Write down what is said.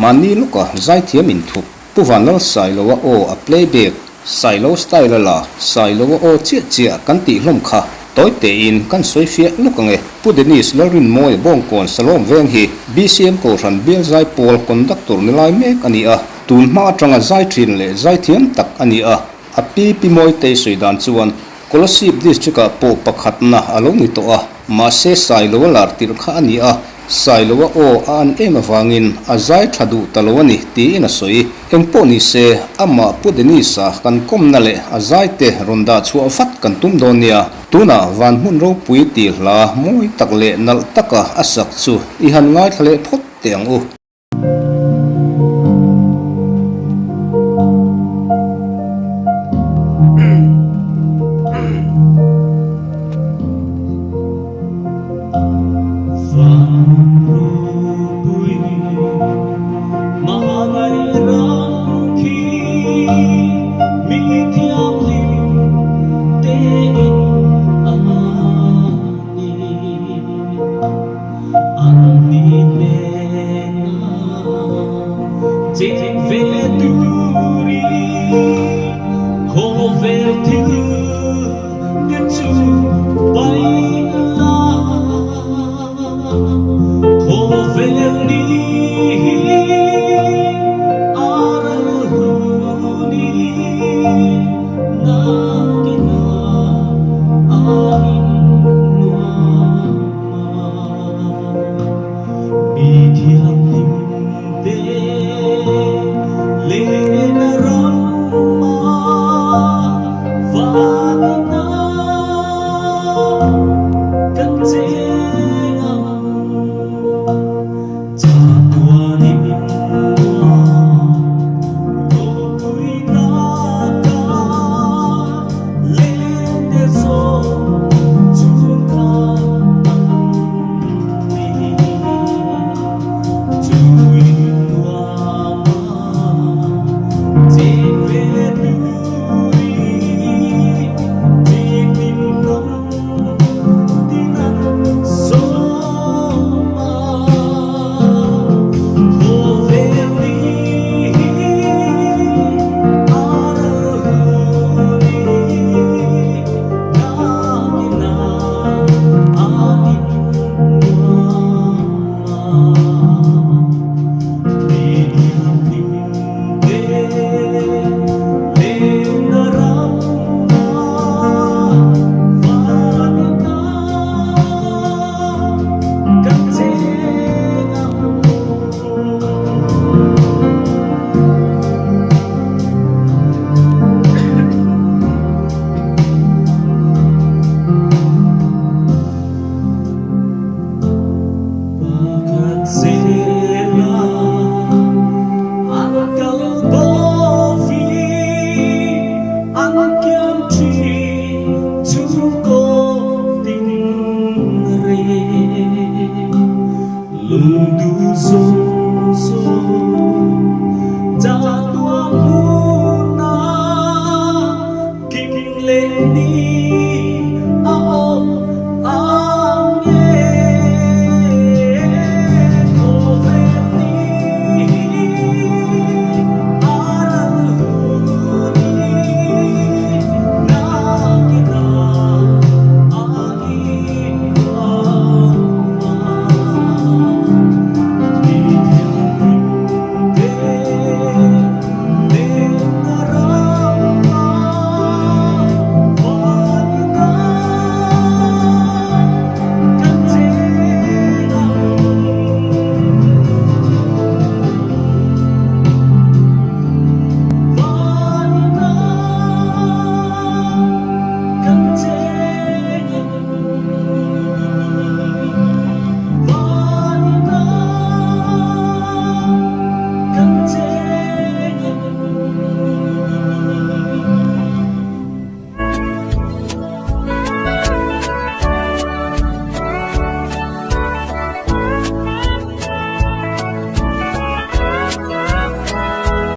Mahni lawka zaithiam inthup Pu Vanlal Sailoa aw a playback Sailo style a la Sailoa aw chiah chiah kan tih hlawm kha tawi tein kan sawi fiah lawk ang e. Pu Dennis Lalrinmawia Bawngkawn Salawm veng hi BCM Kohhran Bial Zaipawl Conductor ni lai mek a ni a, tun hma atanga zai thin leh zaithiam tak a ni a, a pi Pi Mawitei sawi dan chuan Kolasib District-ah pawh pakhatna a lo ni tawh a, mahse Sailoa lar tirh kha a ni a, Sailoa aw a an em avangin a zai tha duh ta lo a ni tiin a sawi. Engpawh ni se, amah Pu Dennis-a kan kawmna leh a zaite rawn dah chhuah vat kan tum dawn nia. Tunah van hmun ropui tih hla mawi tak leh nalh taka a sak chu i han ngaithla leh phawt teh ang u.